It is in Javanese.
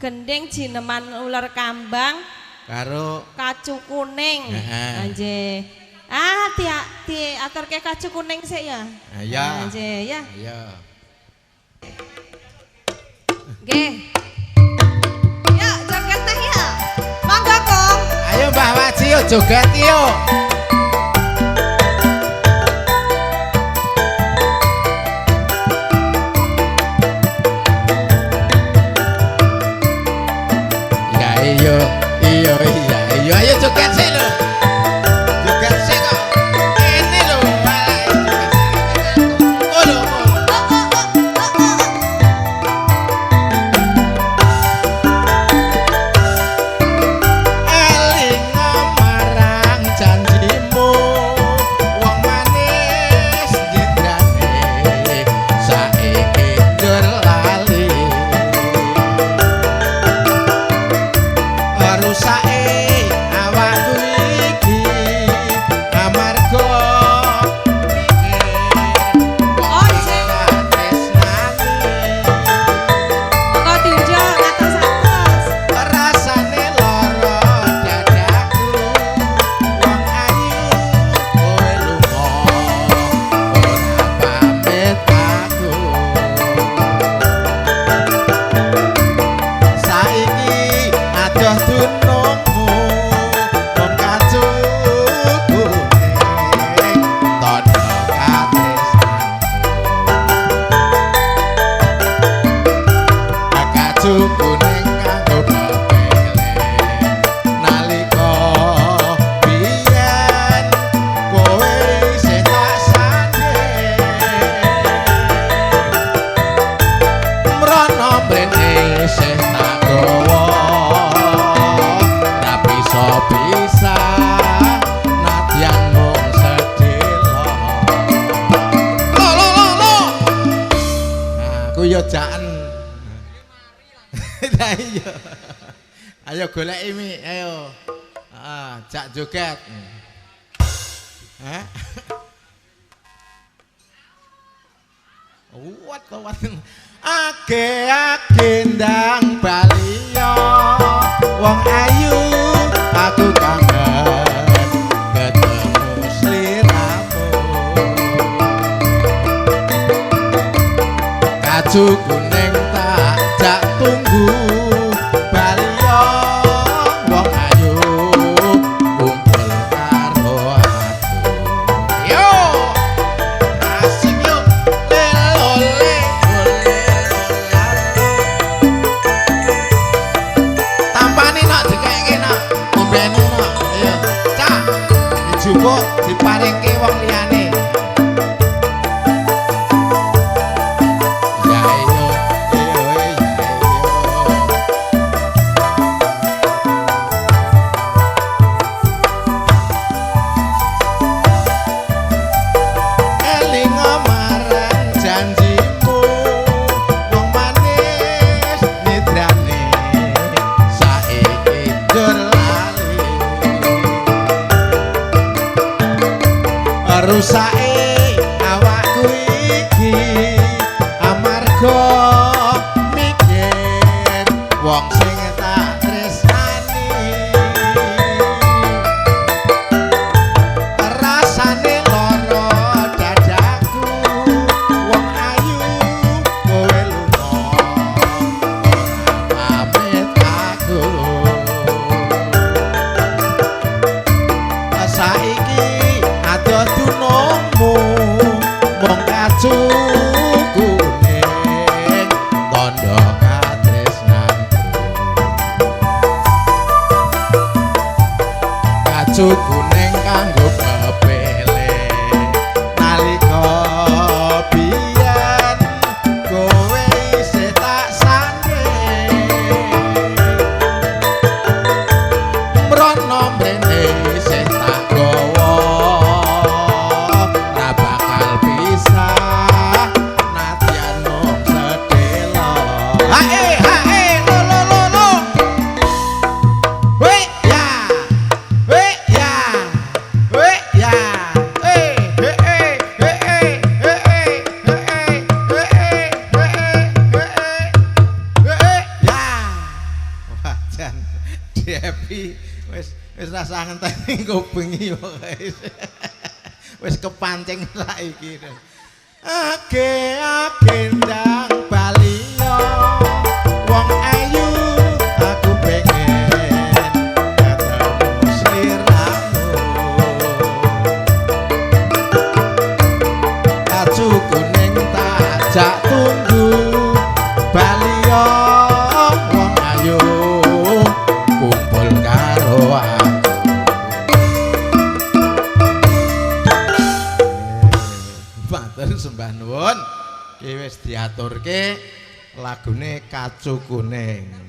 Gending jineman ular kambang karo kacu kuning. Heeh. Nggih. Ah, diaturke kacu kuning sik ya. Iya. Nggih, ya. Iya. Nggih. Ya, joget teh ya. Monggo, Kong. Ayo Mbah Waji yo joget yo. Ya iya, iya iya iya ayo joget sik lho. Joget sik kok. Ini lho, malah joget sik. Oh lho. Elinga marang janjimu wong manis jidrane saiki njur lali rusake awakku iki amarga mikir Oh, isih. tresnani Monggo diunjuk ngatos-atos. Rasane lara dadaku wong ayu kowe lunga ora pamit aku saiki adoh dunungmu wong kacu kuning tandha katresnanku kacu kuning kanggo pepele nalika biyen kowe isih tak sandhing mrono mrene isih tak gawa ra bisa-bisa nadyan mung sedhela lo lo lo lo. Nah, aku yo jaken. Lah iya. Ayo goleki mi, ayo. Heeh, jak joget. Hah? Wat wat. Age age ndang bali yo. Wong ayu aku kangen ketemu sliramu. Kacu kuning tak jak tunggu bali yo wong ayu kumpul karo aku. Yo asik yo lelo le ole lalo. Tampane nok dikeke nok ombene nok. Ayo cah dijupuk diparingke wong liyane. Ya iyo iyo ya iyo. Elinga marang janjimu wong manis nidrane saiki njur lali rusake awakku iki amarga mikir wong sing tak tresnani rasane lara dadaku wong ayu kowe lunga ora pamit aku saiki adoh dunungmu mung kacu kuning tandha katresnanku kacu kuning kanggo pepele nalika biyen kowe isih tak sandhing mrono mrene isih tak gawa ra bakal pisah nadyan mung sedhela. Hae hae lo lo lo lo. We ya we ya. Jan Devi wis wis rasa ngenteni engko bengi pokoke. Wis kepancing saiki. Age age ndang baliyo wong ayu, aku pengen ketemu sliramu. Kacu kuning tak jak tunggu, baliyo wong ayu, kumpul karo aku. Matur sembah nuwun. Ki wis diaturke lagune Kacu Kuning.